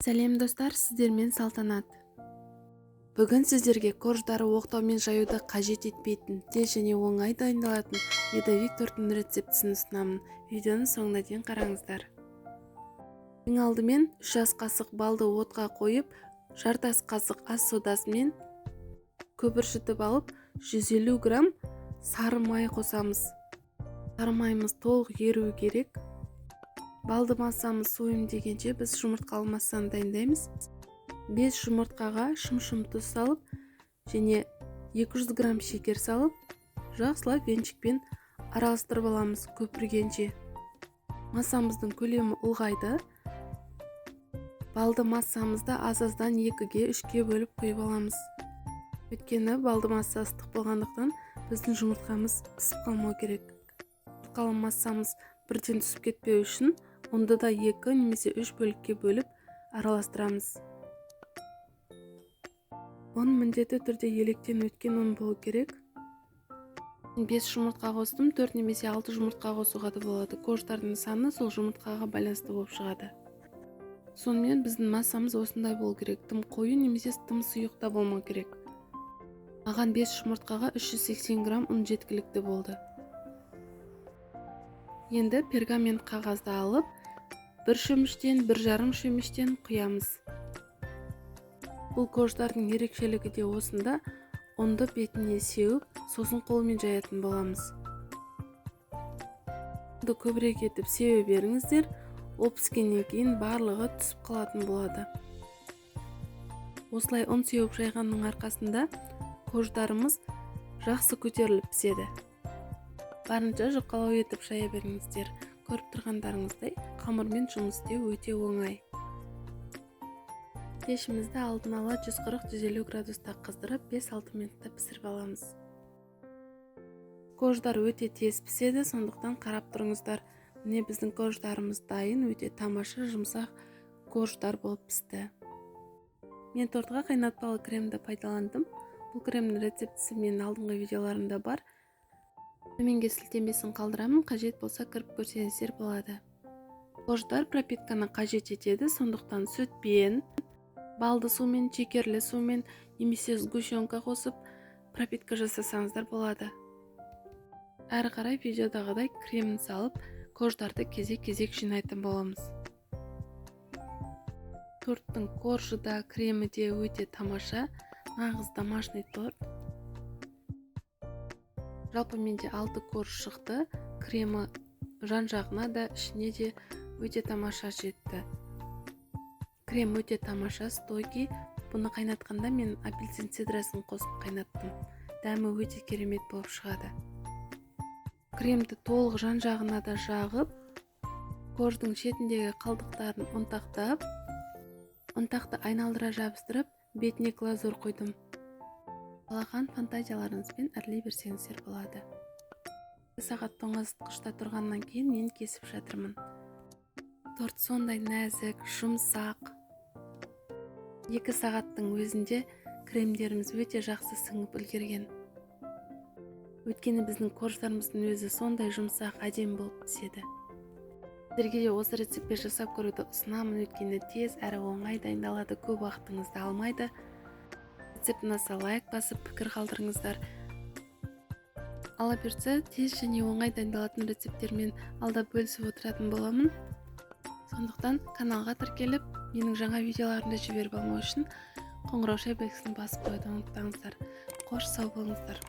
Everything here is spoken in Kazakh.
Сәлем, достар! Сіздермен Салтанат. Бүгін сіздерге корждары оқтаумен жаюды қажет етпейтін, тез және оңай дайындалатын медовик тортының рецептісін ұсынамын. Видеоның соңына дейін қараңыздар. Ең алдымен 3 ас қасық балды отқа қойып, жарты ас қасық ас содасымен көпіршітіп алып, 150 грамм сары май қосамыз. Сары майымыз толық еруі керек. Балды массамыз суыйм дегенше, біз жұмыртқалы массаны дайындаймыз. 5 жұмыртқаға шым-шым тұз салып және 200 грамм шекер салып, жақсылап венчикпен араластырып аламыз көпіргенше. Массамыздың көлемі ұлғайды. Балды массамызды аз-аздан екіге, үшке бөліп құйып аламыз, өйткені балды масса ыстық болғандықтан, біздің жұмыртқамыз пісіп қалмау керек. Жұмыртқалы массамыз бірден түсіп кетпеу үшін ұнды да екі немесе үш бөлікке бөліп араластырамыз. Ұн міндетті түрде електен өткен ұн болу керек. Бес жұмыртқа қостым, төрт немесе алты жұмыртқа қосуға да болады. Корждардың саны сол жұмыртқаға байланысты болып шығады. Сонымен, біздің массамыз осындай болу керек, тым қою немесе тым сұйық та болмау керек. Маған 5 жұмыртқаға 380 грамм ұн жеткілікті болды. Енді пергамент қағазды алып, бір шөміштен, 1,5 шөміштен құямыз. Бұл корждардың ерекшелігі де осында: ұнды бетіне сеуіп, сосын қолмен жаятын боламыз. Ұнды көбірек етіп себе беріңіздер, ол піскеннен кейін барлығы түсіп қалатын болады. Осылай ұн сеуіп жайғанның арқасында корждарымыз жақсы көтеріліп піседі. Барынша жұқалау етіп жая беріңіздер. Көріп тұрғандарыңыздай, қамырмен жұмыс істеу өте оңай. Пешімізді алдын ала 140-150 градуста қыздырып, 5-6 минутта пісіріп аламыз. Корждар өте тез піседі, сондықтан қарап тұрыңыздар. Міне, біздің корждарымыз дайын. Өте тамаша, жұмсақ корждар болып пісті. Мен тортқа қайнатпалы кремді пайдаландым. Бұл кремнің рецептісі менің алдыңғы видеоларымда бар. Төменге сілтемесін қалдырамын, қажет болса, кіріп көрсеңіздер болады. Корждар пропитканы қажет етеді, сондықтан сүтпен, балды сумен, шекерлі сумен немесе сгущенка қосып пропитка жасасаңыздар болады. Әрі қарай видеодағыдай кремін салып, корждарды кезек-кезек жинайтын боламыз. Торттың коржы да, кремі де өте тамаша, нағыз домашний торт. Жалпы менде алты корж шықты. Кремі жан жағына да, ішіне де өте тамаша жетті. Крем өте тамаша, стойкий. Бұны қайнатқанда мен апельсин цедрасын қосып қайнаттым, дәмі өте керемет болып шығады. Кремді толық жан жағына да жағып, корждың шетіндегі қалдықтарын ұнтақтап, ұнтақты айналдыра жабыстырып, бетіне глазурь қойдым. Қалаған фантазияларыңызбен әрлей берсеңіздер болады. 2 сағат тоңазытқышта тұрғаннан кейін мен кесіп жатырмын. Торт сондай нәзік, жұмсақ. 2 сағаттың өзінде кремдеріміз өте жақсы сіңіп үлгерген, өйткені біздің корждарымыздың өзі сондай жұмсақ, әдемі болып піседі. Сіздерге де осы рецептпен жасап көруді ұсынамын, өйткені тез әрі оңай дайындалады, көп уақытыңызды алмайды. Рецепт ұнаса, лайк басып, пікір қалдырыңыздар. Алла бұйыртса, тез және оңай дайындалатын рецепттермен алда бөлісіп отыратын боламын. Сондықтан каналға тіркеліп, менің жаңа видеоларымды жіберіп алмау үшін қоңырауша белгісін басып қоюды ұмытпаңыздар. Қош, сау болыңыздар!